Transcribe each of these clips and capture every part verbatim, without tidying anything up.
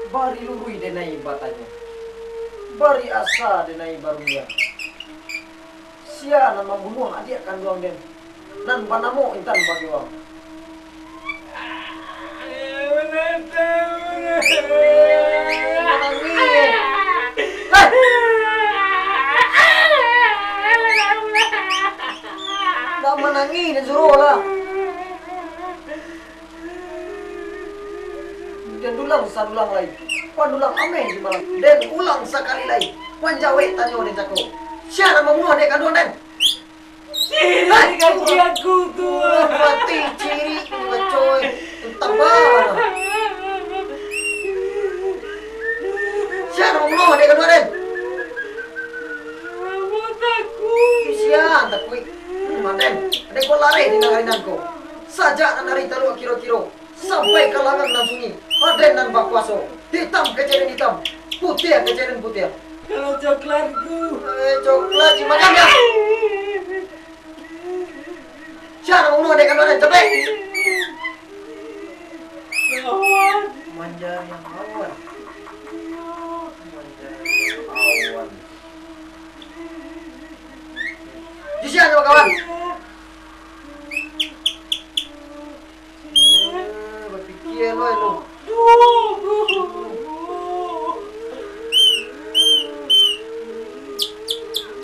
Bari luruih denai batanyo, bari asa denai barundiang. Sia nan mambunuah adiak kanduang den, nan banamo Intan Bagiwang? Manangih, eh. Hei! Ndak manangih, den suruah lah. Den ulang sadulang lai. Wan ulang ameh di malam. Den ulang sakali lai. Wan jawek tanyo den cako. Sia nan mambunuah dek kanduang den? Cirik kaki aku tu. Mati cirik, coy. Entah apa. Sia nan mambunuah dek kanduang den? Sia nan takuik. Hmm, den. Den ko lareh di nagari nan ko. Sajak nan ari taluak kiro-kiro. Sampai ka langgang nan sunyi, Raden nan bakuaso. Hitam kecek den hitam, putiah kecek den putiah. Kalau coklat tu. Eh, coklat dimakan dah. Sia nan mambunuah dek kanduang den, capek. Awan. Manjariang awan. Manjariang awan. Di sia tu, kawan. Eh, bapikia lo, lo.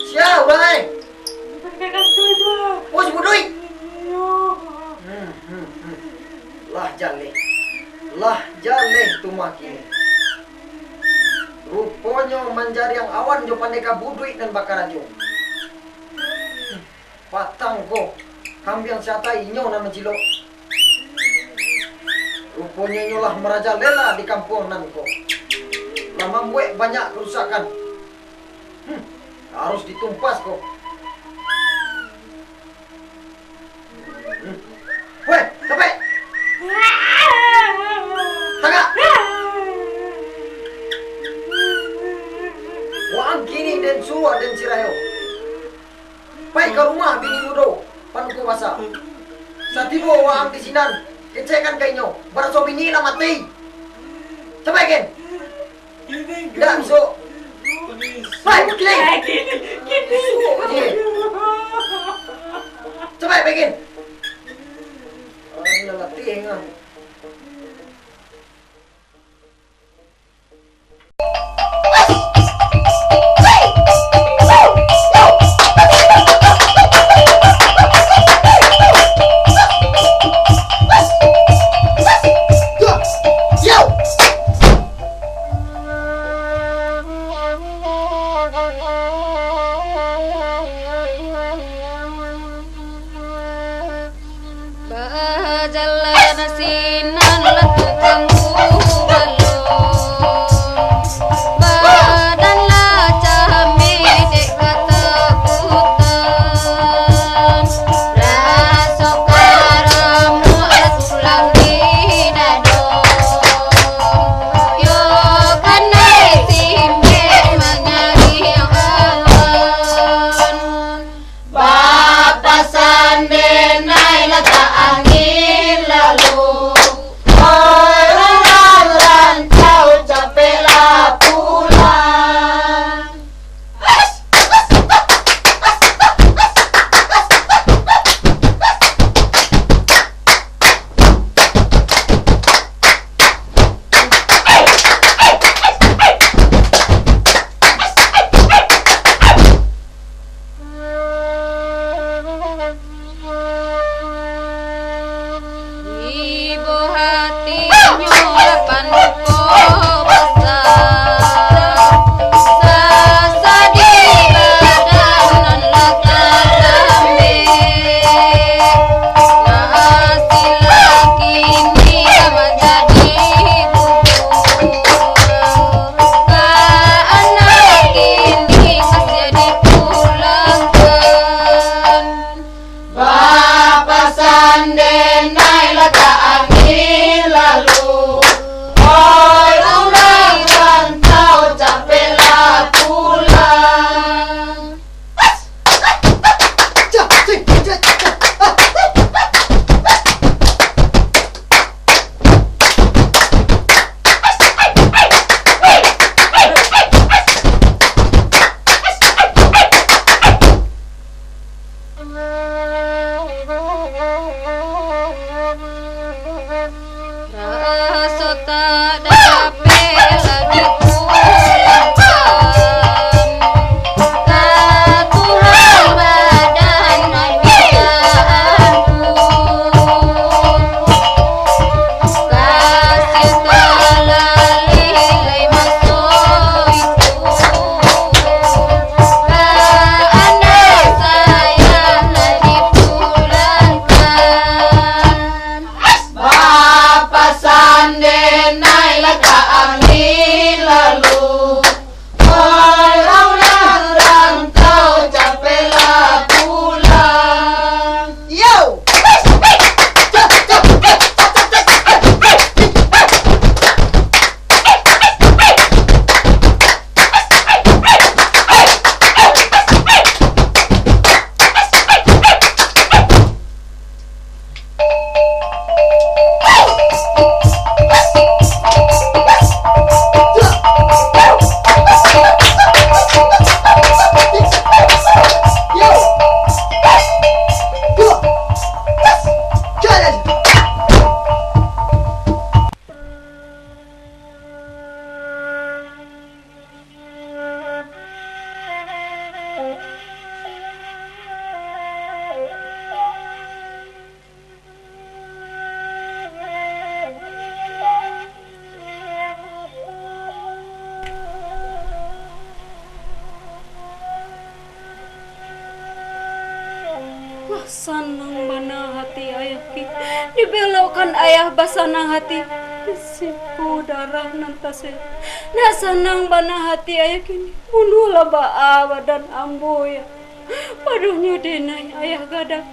Sia urang, eh? Oh, si Buduik. Hmm, hmm, hmm. Lah jaleh. Lah jaleh tu mah kini. Ruponyo Manjariang Awan jo Pandeka Buduik nan bakarajo. Patang ko, kambiang satai inyo nan mancilok. Ruponyo inyo lah marajalela di kampuang nan ko. Lah mambuek banyak karusakan. Hmm, harus ditumpas ko. Hmm. Weh, capek! Tagak! Waang kini den suruah den sirayo. Pai ka rumah bini mudo, Panuko Basa. Satibo waang di sinan, kecekkan ka inyo, baraso bini lah mati. Capek, Ken! Indak, Su. Pai, kini! Kini, kini. Su, kini. Capek, pai, Ken! Alah, latih, ngah. Sanang bana hati ayah kini, dibelokkan ayah basanang hati. Di siko darah nan tasayang, nak sanang bana hati ayah kini, bunuahlah baa badan ambo, ya. Padohnyo denai ayah gadang,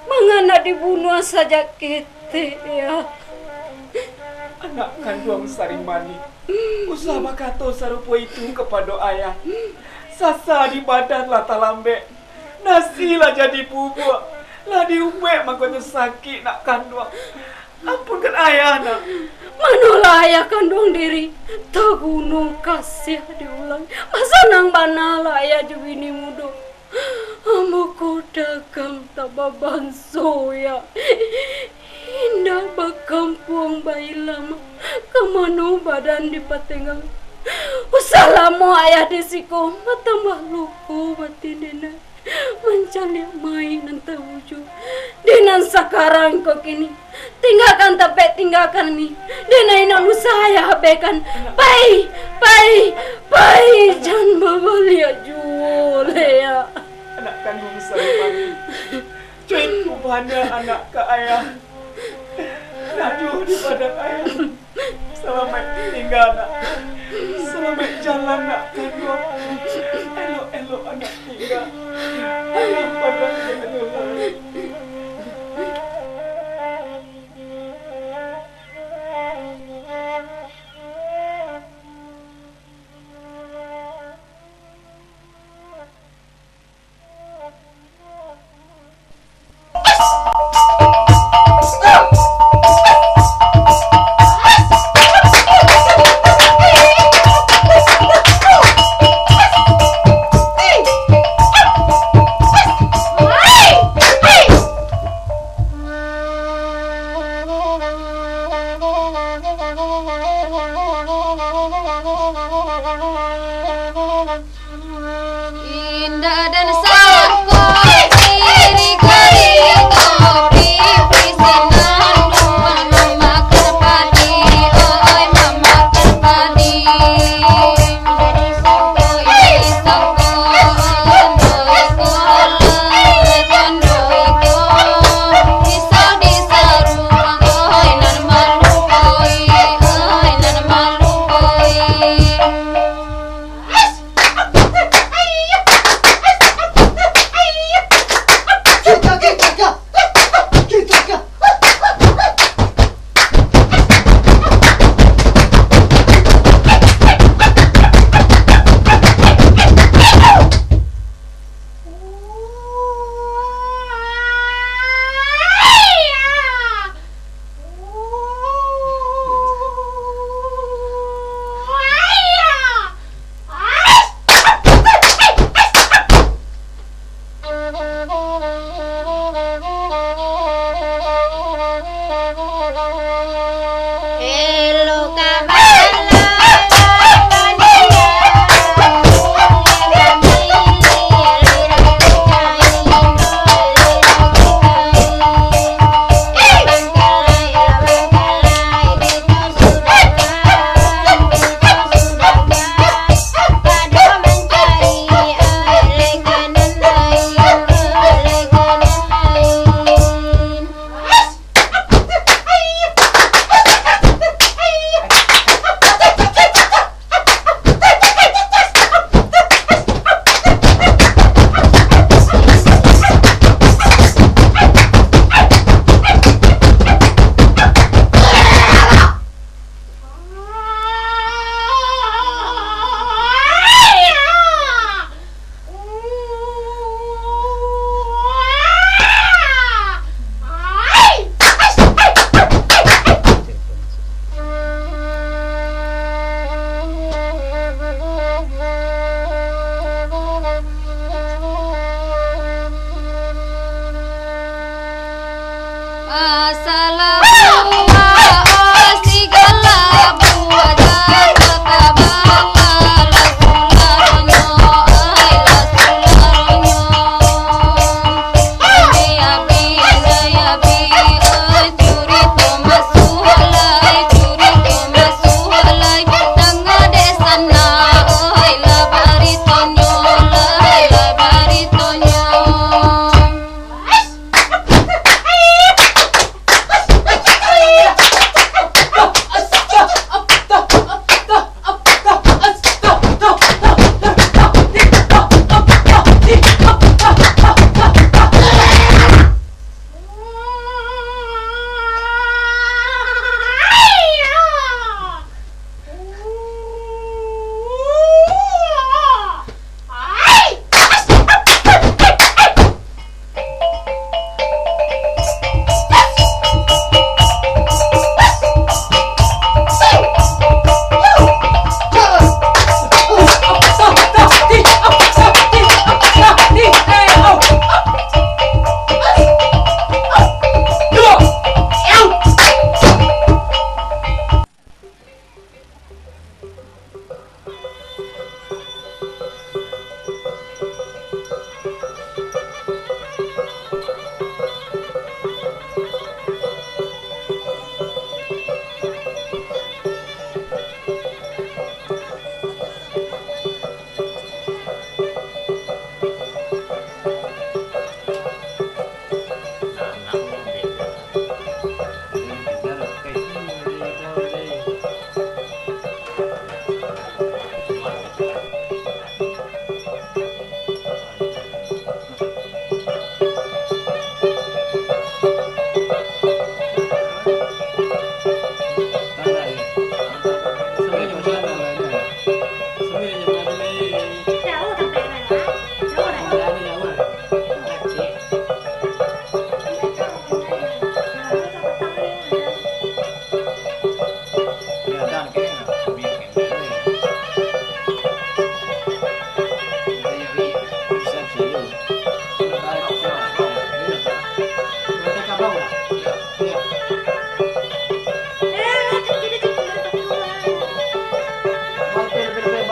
manga nak dibunuah sajak ketek, ya. Anak kanduang Sarimanik, usah bakato sarupo itu kapado ayah. Sasa di badan lah talambek, nasi lah jadi bubuak, lah diuwek mangkonyo sakik nak kanduang. Ampunkan ayah, nak. Manolah ayah kanduang diri, taguno kasiah diulang, basanang bana lah ayah jo bini mudo. Ambo ko dagang tak babanso, ya. Indak bakampuang bailaman, ka mano badan dipatenggang. Usah lamo ayah di siko, batambah luko batin denai, mancaliak mayik nan tabujuak. Di nan sakarang ko kini, tinggakan tapek tinggakan ni, denai nan usah ayah abaikan. Pai, pai, pai, jan babaliak juo lai, ya. Anak kanduang Sarimanik, cuek ubahnya anak ka ayah. Nak juo di badan ayah. Salamaik tingga, nak. Salamaik jalan, nak kanduang. Elok-elok anak tingga. Ayah padan ka lai. Indah dan sangko, kiri kiri topi, pisinan rumah makan padi, oi mamakan padi. Oi sangko, oi sangko, oi sangko, oi sangko, oi sangko, oi nan malukoi, oi nan malukoi.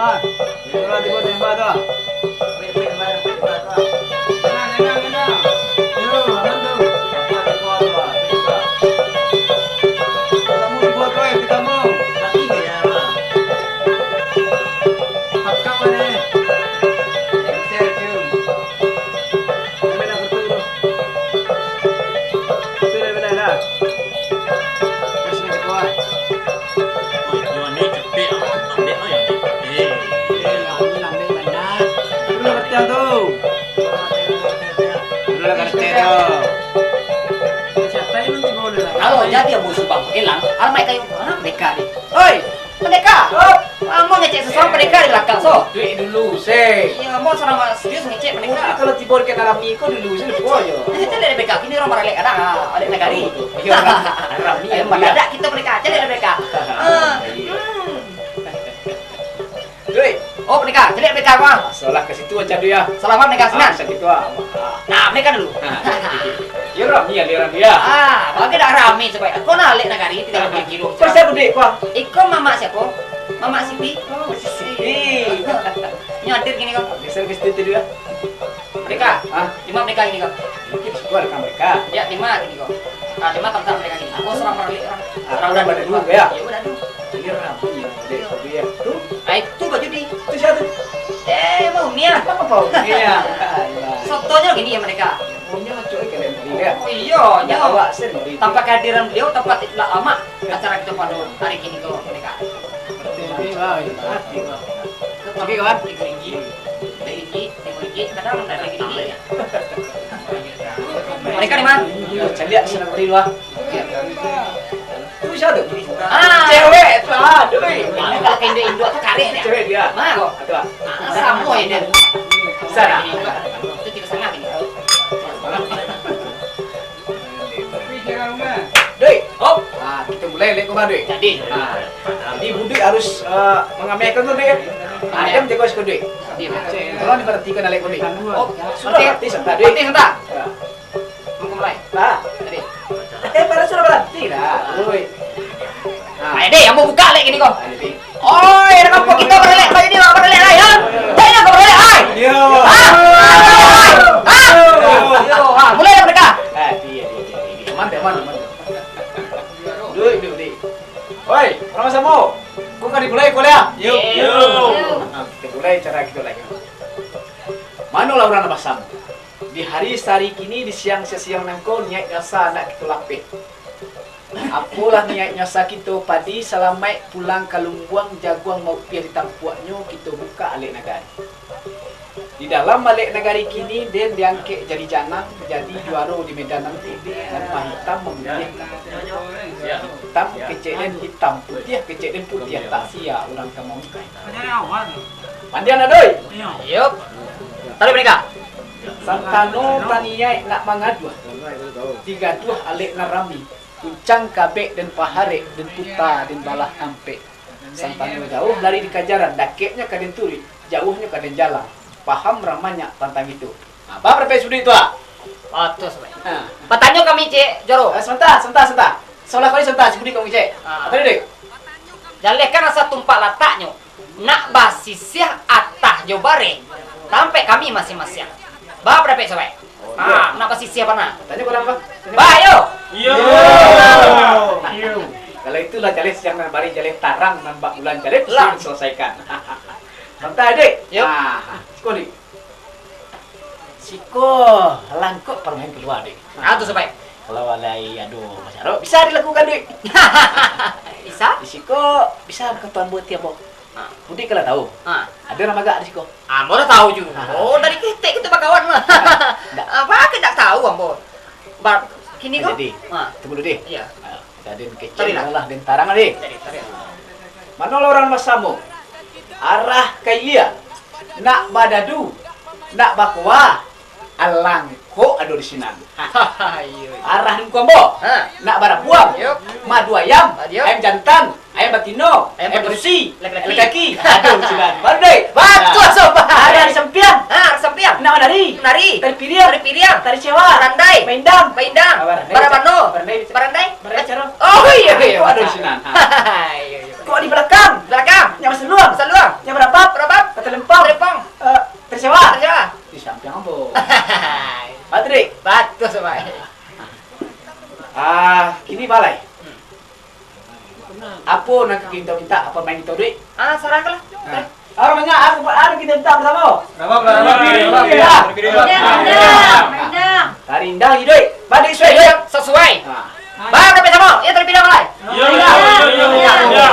Ah, itulah tiba tembak tu. Tenang, tenang, tenang. Yo, aman tu. Kamu dibuat, oi, kamu. Pakau ni. Sudah, sudah, dah. Terus ni ketua. Oi, yo ni capek amat, lambek lah yo ni. Eh, eh, lah, ni lambek bana. Dulu kerja tu. Dulu kerja tu. Kalau jadi ambo subang elang, alamaik kayu, ha, deka deh. Oi, Pandeka! Hop! Ambo ngecek sesuatu pandeka di belakang, so. Duit dulu, se. Iya, ambo surang serius ngecek pandeka. Mungkin kalau tibo di kena rami ko dulu, se lupo aja. Jadi, cari dek pandeka, kini urang baralek kadang, ah, alek nagari. Iya, rami, rami, rami. Mendadak kita pandeka, cari dek pandeka. Ah, hmm. Duit. Oh, pandeka, cari dek pandeka, Bang. Salah ke situ aja dia. Salah, Bang, pandeka, sinan. Ah, sakit tu, ah. Nah, pandeka dulu. Nah, iya, rami, alek rami, ya. Ah, bagi dak rami, coba. Kau nak alek nagari, tinggal pikir dulu. Kau siapa, duit, kau? Iko mamak siapa? Mamak Siti. Oh, Siti. Nyo hadir kini ko. Geser ke situ dulu, ya. Pandeka. Hah? Terima pandeka kini ko. Mungkin syukur ka pandeka. Ya, terima kini ko. Ah, terima tantang pandeka kini. Aku surang baralek urang. Ah, surang urang baralek dulu, ya? Ya, udah dulu. Ini rami, ya. Dek, kopi, ya. Tu? Ah, itu baju di. Itu siapa tu? Eh, Bang Uni, ya. Apa Bang Uni, ya? Sotonyo kini ya pandeka. Baunya macam kalian tadi, ya? Oh, iya, ya. Awak sendiri. Tanpa kehadiran beliau, tanpa tidak lama acara kita pada hari kini ko pandeka. Oke, kawan. Tinggi, tinggi, tinggi, kadang ada tinggi. Pandeka di mana? Caliak sana beri dua. Tu siapa tu? Ah. Cewek tu, ah, doi. Kalau ke induak-induak tu kareh dia. Cewek dia. Mana? Tu, ah. Ah, sama ya dia. Sana. Itu tiga setengah ini. Doi. Hop. Ah, kita mulai, lek, kau, Doi. Jadi. Ah, jadi budik harus, eh, mengamehkan tu, Doi. Ah, dia menjaga si Doi. Jadi, Bang. Tolong diperhatikan, lek, Doi. Oh, sudah, oke. Berarti santai, Doi. Berarti santai. Ya. Mau mulai? Nah. Jadi. Eh, pada sudah berhenti dah. Doi. Ah. Ayo, Doi, yang mau buka, lek, gini, kau. Ayo, Doi. Oi, kenapa kita berlek kau ini, Bang? Berlek lah, ya? Saya nak berlek, ai. Yo. Ah, ah, ah. Yo. Yo, ah, mulai lah mereka. Ah, dia, dia, dia, dia. Aman, aman, aman. Duduk, duduk, duduk. Oi, urang basamo. Kau kan dimulai kuliah? Yo. Yo. Nah, kita mulai cara kita lagi. Manolah urang basamo. Di hari sahari kini, di siang sasiang nangko, niaik asa anak kito lapeh. Apolah niaiknyo asa kito, padi salamaik pulang ka lumbuang, jaguang maupiah di tampuaknyo, kito bukak alek nagari. Di dalam alek nagari kini, den diangkek jadi janang, jadi juaro di medan nanti, nan pahitam mamiliah. Hitam kecek den hitam, putiah kecek den putiah, tak sia urang ka maungkai. Pandiang, Doi? Iyo. Tadi menikah? Santano taniaik nak mangaduah, digaduah alek nan rami, kuncang kabek den paharek, den puta den balah ampek. Santano jauah lari di kajaran, dakeknyo ka den turuik, jauahnyo ka den jalang. Paham urang banyak tantang itu. Ha, baa pandapek Sudik tu, ah? Batua, Sudik. Ha. Batanyo kami, Cik Joro. Eh, sabanta, sabanta, sabanta. Salah kali sabanta, Sudik kami, Cik. Ha. Apa tadi, Dek? Jalehkan asa tumpak lataknyo. Nak basisiah atah jo bareh, tampek kami masiang-masiang. Baa pandapek Sudik? Ah, nak basisiah bana. Tanyo ka urang apa? Bah, yo. Yo. Yo. Kalau itulah jaleh siang nan bareh, jaleh tarang nan bak bulan, jaleh lah. Sudah diselesaikan. Santai, Dek. Yo. Ah, siko, Dek. Siko langkok parumahan kalua, Dek. Ah, tu sampai. Kalau alai ado masyarakat, bisa dilakukan, Dek. Bisa? Di siko bisa katuan buat tiap, Bok. Ah. Mudik kalau tahu. Ah. Ada orang magak di siko. Ah, ambo dah tahu juga. Ah. Oh, dari ketek kita bakawan mah. Ndak. Apa kita tahu, ambo. Ba-, kini ko? Jadi, ah, tunggu dulu, deh. Iya. Ah, kita den kecek lah, den tarang, deh. Jadi, tarang. Manolah urang basamo? Arah ka ilia. Nak badadu. Nak bakoa. Alangkok ado di sinan. Iyo, iyo. Arah nungku ambo. Ha. Nak barabuang. Yup. Madu ayam. Madu ayam. Ayam jantan. Ayam batino. Ayam padusi. Laki-laki. Laki-laki. Ado di sinan. Baru, Dek. Batua, nah. Sobat. Arah di sampiang. Ha, di sampiang. Nak manari. Nari. Tari piriang. Tari piriang. Tari sewa. Barandai. Maindang. Maindang. Ah, barandai. Barabano. Barandai. Barandai. Barandai caro. Oh, iyo, iyo. Ado di sinan. Ha. Iyo, iyo. Kok di balakang? Balakang. Nyo basaluang. Basaluang. Nyo barapap. Dah sampai. Ah, kini balai. Apo nan ka kito minta, apo main kito duit? Ah, sarahkanlah. Nah. Apo banyak, apo, apo kito minta bersamo? Berapa, berapa, berapa? Iya. Rendang, rendang, rendang. Tarindang duit. Bagi suai, suai. Sesuai. Nah. Bang, tapi samo. Ya, terlebih dahulu lah. Iya, iya, iya, iya, iya.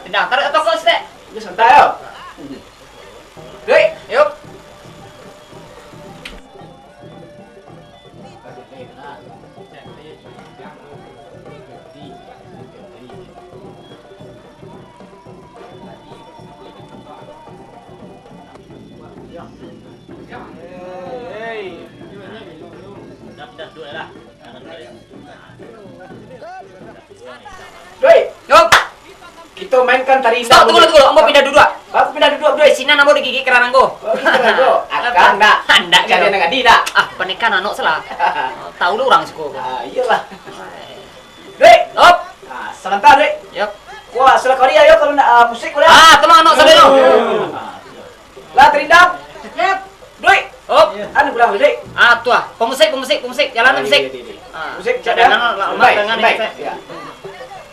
Rendang, taruh toko sitek. Ini sebentar, yo. Duit. Yuk. Doi! Yup! Kito mainkan tari. Stop, tunggu, tunggu, ambo pindah duduak. Aku pindah duduak, Doi. Di sinan ambo digigik kerang anggo. Oh, gitu lah, bro. Akan ndak? Ndak, cari gitu. Anak gadih ndak? Ah, panikahan anak salah. Tahu lu urang siko. Ah, iyolah. Doi! Yup! Ah, sebentar, Doi. Yup. Wah, salah kau dia, yo, kalau nak, ah, musik, boleh? Ah, tenang, anak salah, yo. Ah, Lah, terindam. Siap. Duit. Op. Anu, kurang duit. Ah, tu ah. Pemusik, pemusik, pemusik. Jalan, ah, pemusik. Iya, iya, iya. Ah. Musik, siap, ya? Jangan, lah, lambat, baik, jangan, baik. Baik. Ya.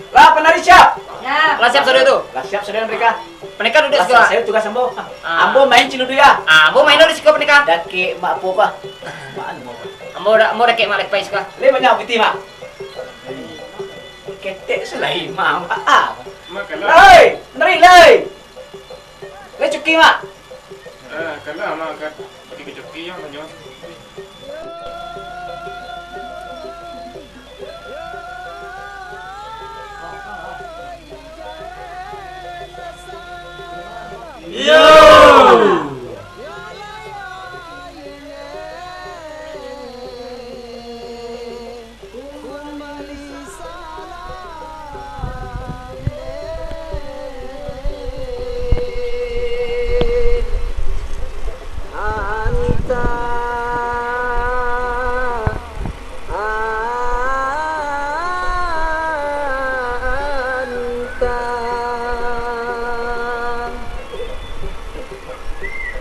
Lah, penari siap. Ya. Lah, siap, saudara tu. Lah, siap, saudara mereka. Pendekar duduk lah, sebelah. Saya tugas ambo. Ah. Ambo main ciludu ya. Ah, ambo main dulu siko pendekar. Dakek mak apo kah? Mak anu, mak apo? Ambo dak, ambo dakek mak lepai siko. Lai banyak piti, Mak. Ketek selain, Mak. Ah. Makanlah. Lai, nari, lai. Lai cuki, Mak. Eh, kana, Mak, kan. Bagi kacuki yang banyak. Yo!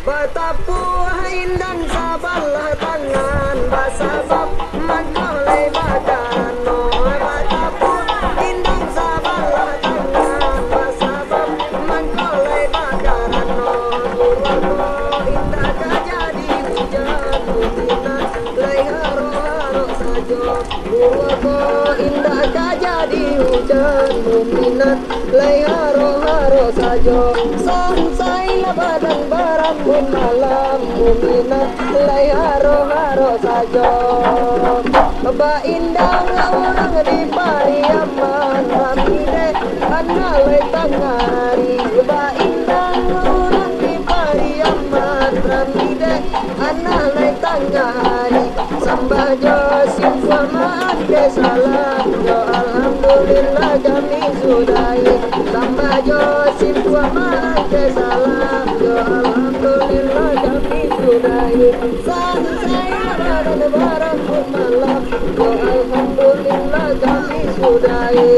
Batapuah indang sabalah tangan, basabab mangko lai bakarano. Batapuah indang sabalah tangan, basabab mangko lai bakarano. Buruako indak ka jadi hujan, buminan lai harok-harok sajo. Buruako indak ka jadi hujan, buminan lai harok-harok sajo. Sansai lah badan barambun malam, buminan lai harok-harok sajo. Baindang urang di Pariaman, rami dek anak lai tangah ari. Baindang urang di Pariaman, rami dek anak lai tangah ari. Sambah jo simpuah maaf ke salam, jo alhamdulillah kami sudahi. Sambah jo simpuah maaf ke salam, jo alhamdulillah kami sudahi. Sansai lah badan barambun malam, jo alhamdulillah kami sudahi.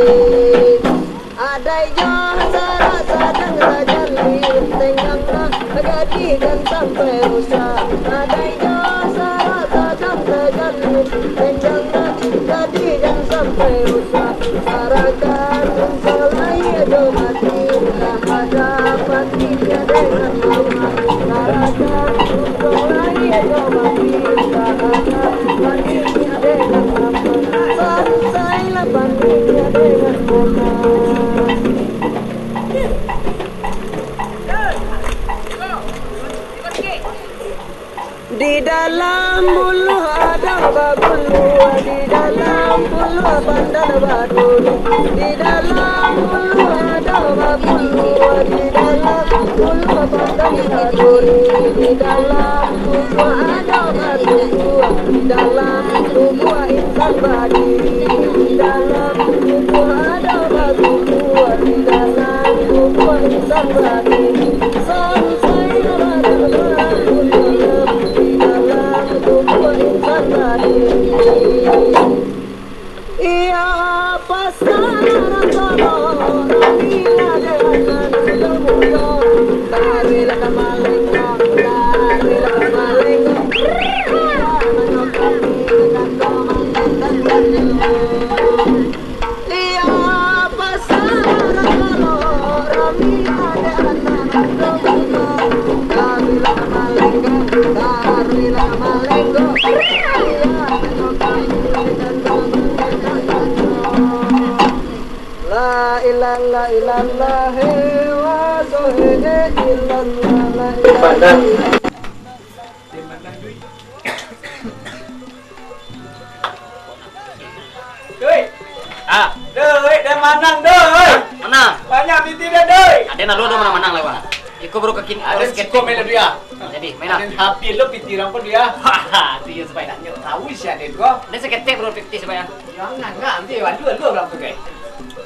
Adai jo sarak sadang tajali, tenggang lah gadih jan sampai rusak. Adai jo sarak sadang tajali, tenggang lah gadih jan sampai rusak. Sarakan untuak lahia jo batin, lah ada patinyo dengan mama. Sarakan untuak lahia jo batin, lah ada patinyo dengan mama. Sansai lah patinyo dengan mama. Di dalam buluah ado babulu, di dalam buluah pandan baduri, di dalam buluah ado babulu, di dalam buluah pandan baduri, di dalam tubuah ado batubuah, di dalam tubuah insan badiri, di dalam tubuah ado batubuah, di dalam tubuah insan badiri. Sansai lah badan barambun malam, di dalam tubuah insan badiri. Iyo, pasal rasono, rami lah dek anak mudo-mudo. Larilah ka malengko, larilah ka malengko. Iyo, mano kami ka kantong. La ilaha illallah, wa sohe illallah, la ilaha. Pandang. Doi. Ah. Doi, den manang, doi. Manang. Banyak pitih den, doi. Aden lalu ado manang-manang lai, Bang. Iko baru kakin, aden baru saketek. Cukup main dulu, ya. Jadi, main lah. Aden habis lo pitih urang pun, ya. Haha, tu yo, Subai. Nak nyok tahu isi aden ko. Aden saketek baru pitih, Subai, ya. Jangan, nanti aduh, aduh, urang tu, guys.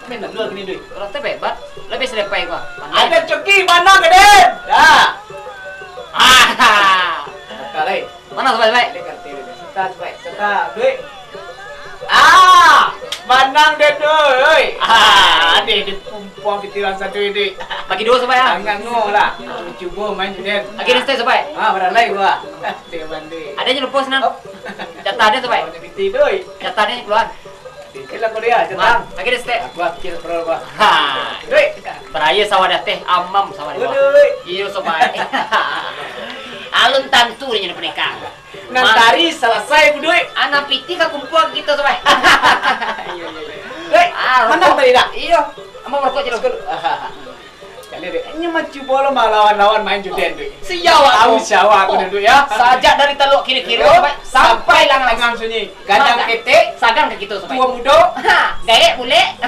Main dulu gini, doi. Urang tu hebat. Lebih sedepai gua. Pandai. Aden coki manang, aden. Dah. Ah. Kata lai. Manang, Subai, Subai. Setan, Subai. Setan, Subai. Ah, manang den, doi. Ah, ade di pumpuang pitiran satu ini. Bagi duo, Subai, ah. Jangan ngo lah. Cubo main jo den. Lagi den step, Subai. Ah, baralai gua. Dia mandi. Aden nyo lupo sinan. Hop. Jatah aden, Subai. Lawan piti, doi. Jatah aden kalua. Itulah kau dia, Jatah. Lagi den step. Aku akil pro, bah. Ha. Doi. Baraya sawah di ateh, amam sawah di bawah. Doi. Iyo, Subai. Alun tantu inyo panikah. Nan tari salasai, Buduik. Anak pitih ka kumpua kito, Subai. Iyo, iyo, iyo. Doi, manang tadi dak? Iyo. Ambo marokok je dulu. Jadi, Dek, inyo mancubo lo malawan-lawan main jo den, Dek. Siawa. Tahu siawa aku, Dek, ya. Sajak dari taluak kiri-kiri, Subai, sampai langang-langang sunyi. Gadang ketek, sagan ka kito, Subai. Tua mudo. Ha, gaek bulek.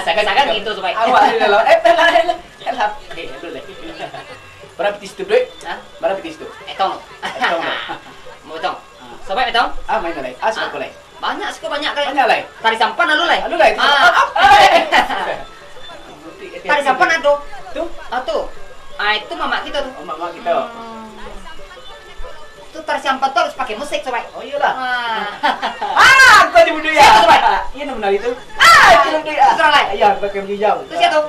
Sagan ka kito, Subai. Awak ni lawan. Eh, pelan, pelan. Eh, dulu, Dek. Bara pitih situ, Dek? Hah? Bara pitih situ? Etong. Etong, Dek. Mau etong? Sobat etong? Ah, main lai. Ah, sudah lai. Banyak siko, banyak lai. Banyak lai. Tari sampan ado lai. Ado lai. Ah. Ah, ah, eh. Tari sampan ado. Tu? Ah, tu. Ah, itu mamak kito tu. Oh, mamak kito. Hmm. Tu tari sampan tu harus pakai musik, Sobat. Oh, iyolah. Ah. Ah, kau di bunuh ya? Siapa, Sobat? Iya, nama nari tu. Ah, itu dia. Itu orang lain. Iya, pakai baju hijau. Tu siapa tu?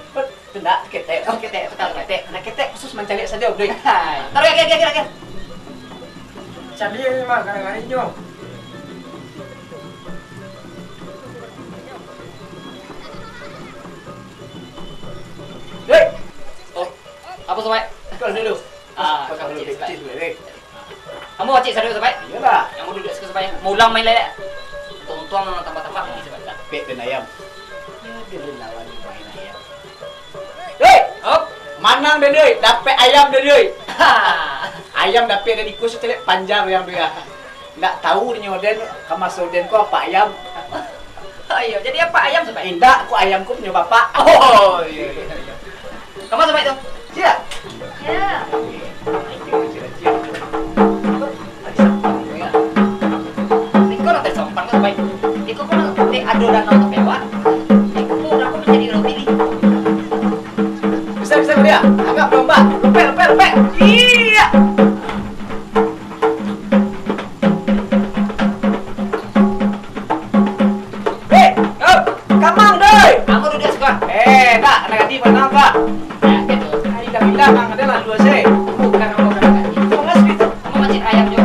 Tu ndak, ketek. Oh, ketek, tukang ketek. Nah, ketek khusus mancaliak sajo, Bro. Hai. Taruh lagi, lagi, lagi, lagi. Caliak mah, kari-karinyo. Hei! Oh, apa, Sobat? Kau dulu. Ah, kau dulu, kecil, Sobat. Ambo pacik sajo, Sobat. Iyolah. Ambo duduak siko, Sobat. Maulang main lai. Tuntuang tambah-tambah lagi, Sobat. Pek dan ayam. Dia lawan main ayam. Hei! Hop! Manang den, doi. Dapek ayam den, doi. Ayam dapek dari iko sacaliak panjang ayam tu ya. Ndak tahu nyo den, ka maso den ko apak ayam. Oh, iyo, jadi apak ayam, Sobat? Indak, ko ayam ko punyo bapak. Oh, iyo, iyo, iyo. Kama, Sobat, tu? Siap. Ya. Iko lah tersopan ko, Sobat. Iko ko lah, ado danau tapi awak. Iko ko urang ko manjadi urang pilih. Bisa, bisa, Maria. Anggap domba. Lopek, lopek, lopek. Iya. Hei, hop, kamang, doi. Ambo duduak siko. Eh, tak, nak ganti panah, Pak. Ya, gitu. Ai, dah bilang, Mang, ado lah dua se. Bukan ambo nak ganti. Itu mangasuih tu. Ambo mancik ayam jo.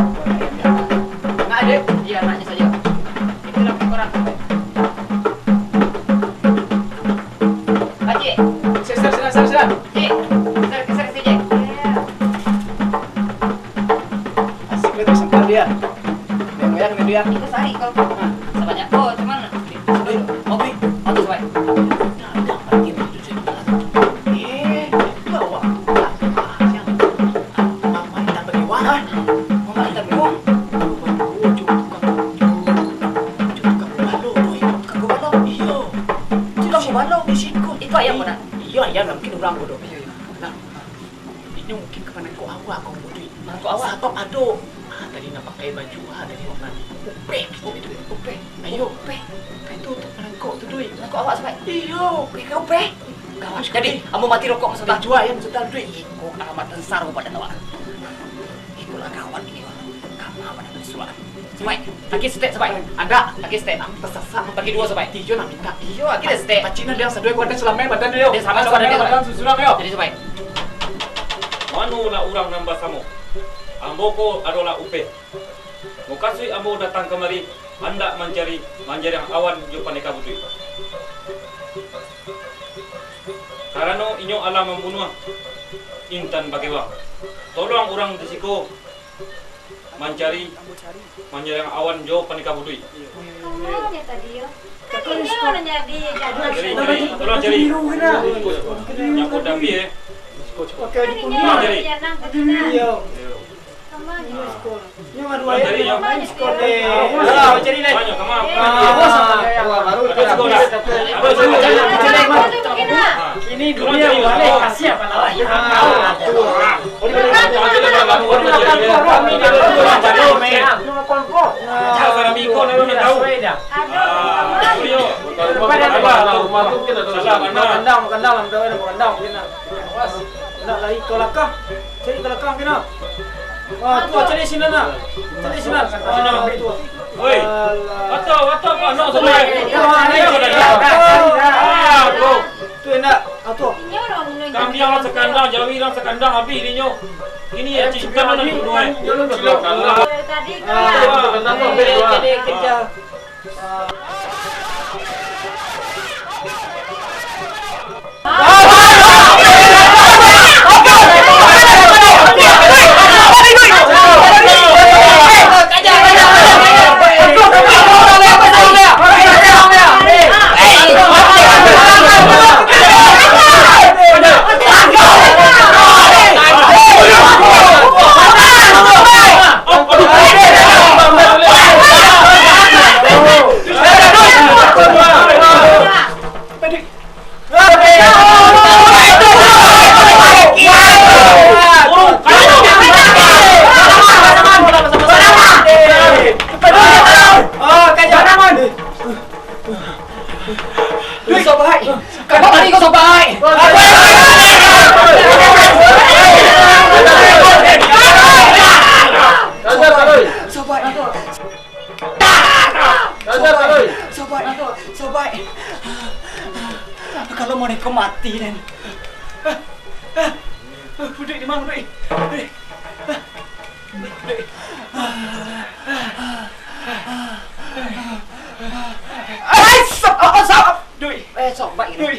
Nak, dek? Iya, naknyo sajo. Itulah koran. Pakcik. Sila, sila, sila, sila, sila. Cik, geser, geser siko, Cik. Asik batua sampan dia. Goyang-goyang ni dia. Itu sari kalau. Ha. Sabanyak. Oh, cuman. Aduh, aduh, aduh, Sobat. Dah, dah, parkir dulu, Cik. Eh, kau awak. Mamak indak baliwang, ha? Mamak indak baliwang. Tukang balo, boy. Tukang balo? Iyo. Tukang balo? Di siko. Itu ayam, Bang? Iyo, ayam lah. Mungkin urang bodoh. Iyo, iyo. Nah, inyo mungkin ka manangkok awak, kau bodoh. Manangkok awak? Sabab ado. Ah, tadi nampak pakai baju, ah, tadi warna upeh gitu, gitu. Upeh? Ayo. Upeh? Upeh tu untuk manangkok tu, Doi. Manangkok awak, Sobat? Iyo. Upeh ka upeh? Gawat. Jadi, ambo mati rokok, Sobat. Jua ayam, Sobat, Doi. Iko alamat ansar kepada awak. Iko lah gawat ini, Bang. Kama pada surat. Sobat, lagi setek, Sobat. Ada. Lagi setek. Tersasar. Bagi dua, Sobat. Tijo nak minta. Iyo, lagi setek. Pacik nan dia sadoi kuat dan selamai badan dia. Dia selamai badan dia, Sobat. Susurang, yo. Jadi, Sobat. Manolah urang nan basamo? Ambo ko adolah Upeh. Mukasuik ambo datang kamari, handak mancari manjariang awan jo pandeka butuih. Karano inyo alah mambunuah Intan Pakewang. Tolong urang di siko mancari, manyarang awan jo panikah buduik. Kama nyo tadi yo? Tadi nyo lah jadi, jadi. Cari, cari, tolong cari. Nyapu tapi, eh. Tadi nyo lah jadi anak tadi nah. Iyo. Kama nyo? Nyo madu aia. Cari, yo. Kama nyo? Kama nyo? Kini dunia baleh kasih apa lah. Kandang, kandang, kandang, kandang, kandang. Nak lari ka lakah. Cari ka lakah kena. Ah, tu cari sinan nak. Cari sinan. Ah, tu. Oi. Alah. Ato, ato, apo nak sampai? Ah, ni. Ah, bro. Tu enak. Ah, tu. Kambiang lah sakandang, jawi lah sakandang, habis dinyo. Ini ya, cinta mana dulu, eh? Tadi kan. Ah, kena, kena, kena. Duit, sobai. Kau tadi kau sobai. Sobai. Sobai. Sobai. Kalau mau neko mati den. Duit di mana, duit? Duit. Ai, sab-, oh, oh, sab-, Doi. Eh, sobai. Doi.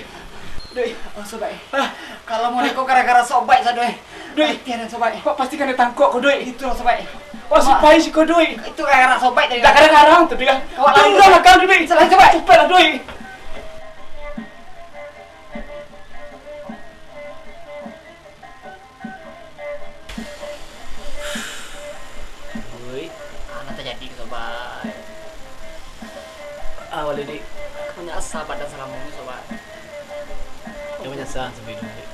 Doi. Oh, sobai. Ah. Kalau mau neko gara-gara sobai sadoe. Doi. Tiada sobai. Kok pasti kena tangkok ko, Doi? Itu lah sobai. Kok sipai siko, Doi? Itu gara-gara sobai tadi. Dah gara-gara tu dia. Kau lari. Tunggu lah kau, Doi. Selain sobai. Cepatlah, Doi. Woi, anak tajadi ko, sobai. Ah, wali, Dik. Banyak asa badan salamo ni, sobai. Jan manyasa sampai iduik, Dik.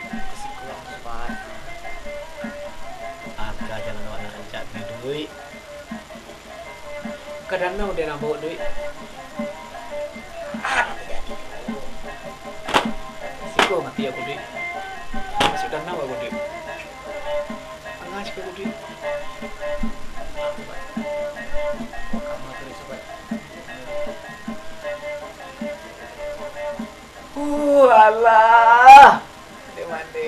Kasih kurang, sobai. Agak jalan awak nak rancak beli duit. Ka danau den nan baok duit. Ah, nanti jadi. Siko mati aku duit. Masuk danau aku duit. Tangah siko aku duit. Kama tu, sobat. Uh, alah. Mandi, mandi.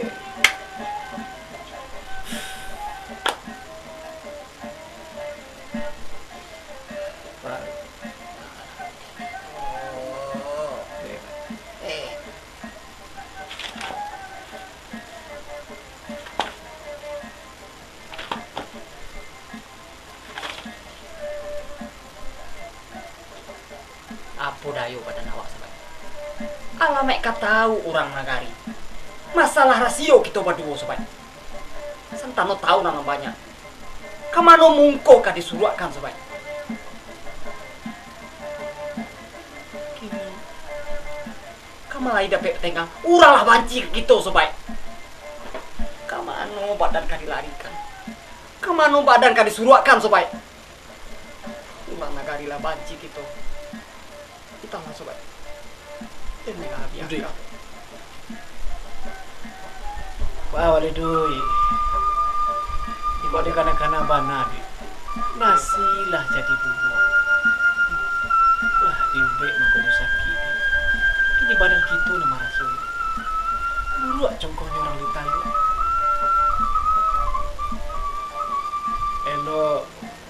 Apo dayo badan awak, sobat? Alamaik ka tahu urang nagari. Masalah rasio kito baduo, sobat. Santano tahu nan banyak. Ka mano mungko ka disuruakkan, sobat? Kini, ka malai dapek batenggang, urang lah banci ka kito, sobat. Ka mano badan ka dilarikan? Ka mano badan ka disuruakkan, sobat? Urang nagari lah banci kito. Entahlah, sobat. Inilah biaka. Wah, wali duit. Ibo dek kana-kana bana, duit. Nasi lah jadi buruak. Lah diubek mangko nyo sakik, duit. Kini badan kito nan marasoi. Buruak congkonyo urang di talua. Elok.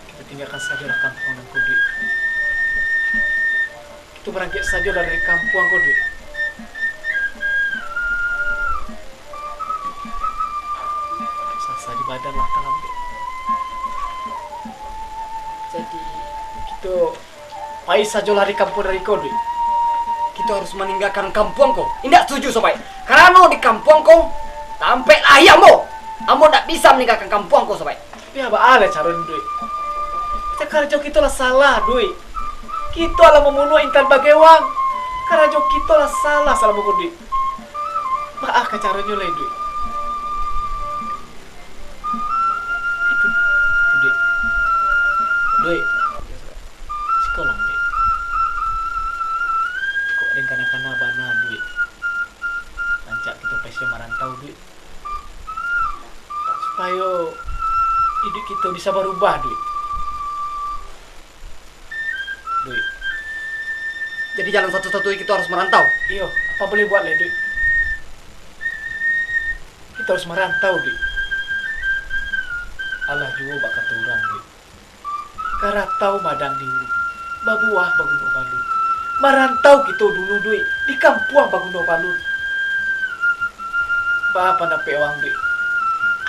Kito tinggakan sajolah kampuang nan ko, duit. Tu barangkek sajo lah dari kampuang ko, Duik. Sasa di badan lah talam, Duik. Jadi, kito pai sajo lah dari kampuang dari ko, Duik. Kito harus maninggakan kampuang ko. Indak satuju, Sobaik. Karano di kampuang ko, tampek lahia ambo. Ambo ndak bisa maninggakan kampuang ko, Sobaik. Tapi baa lah caronyo, Duik? Karajo kito lah salah, Duik. Kito alah mambunuah Intan Bagewang. Karajo kito lah salah salamo ko, Duik. Baa ka caronyo lai, Duik? Itu, Duik. Duik. Siko lah, Duik. Kok den kana-kana bana, Duik? Rancak kito pai marantau, Duik. Supayo iduik kito bisa barubah, Duik. Duik. Jadi jalan satu-satunya kito harus marantau? Iyo, apa boleh buat lai, Duik? Kito harus marantau, Duik. Alah juo bakato urang, Duik. Karatau madang di ulu, babuah baguno balun. Marantau kito dulu, Duik, di kampuang baguno balun. Baa pandapek waang, Duik?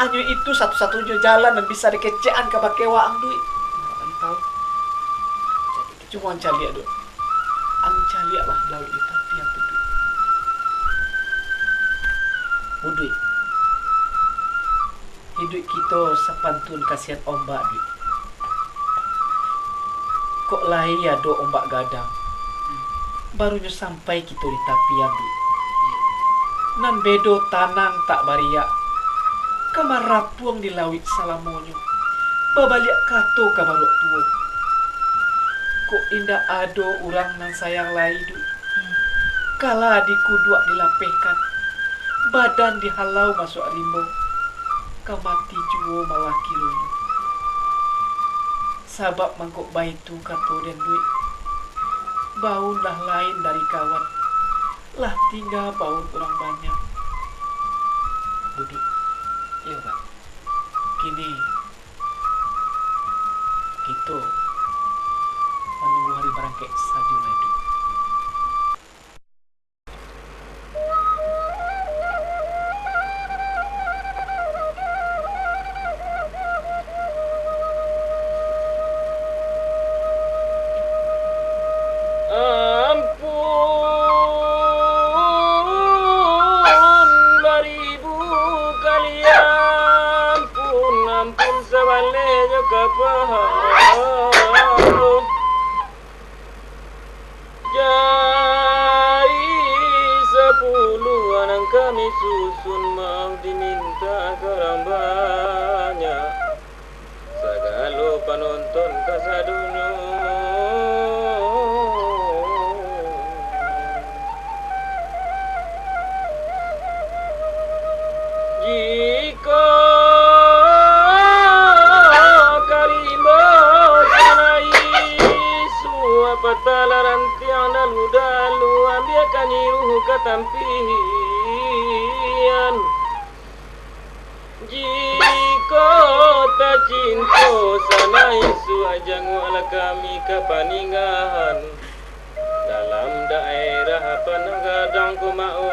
Hanyo itu satu-satunyo jalan nan bisa dikecekan kabake waang, Duik. Marantau. Cubo ang caliak, Duik. Ang caliaklah lauik di tapian tu, Duik. Duik. Iduik kito sapantun kasian ombak, Duik. Kok lai ado ombak gadang, barunyo sampai kito di tapian, Duik. Nan bedo tanang tak bariak, ka marapuang di lauik salamonyo, babaliak kato ka baruak tuo. Kok indak ado urang nan sayang lai, Duik. Kala dikuduak dilapehkan, badan dihalau masuak rimbo, ka mati juo malah kironyo. Sabab mangko baitu kato den, Duik, baun lah lain dari kawan, lah tingga baun urang banyak. Duik. Iyo, Pak. Kini, kito manunggu hari barangkek sajo lai, Duik. Ampun, baribu kali ampun, ampun sabaleh jo ka paha. Jari sapuluah nan kami susun, maaf diminta ka urang banyak. Sagalo panonton kasadonyo. Jikok ka rimbo sanai, suak patah lah rantiang dalu-dalu, ambiakan iruh ka tampian. Jikok tacinto sanai, suak janguaklah kami ka paninggahan. Dalam daerah Panah Gadang ko, maaf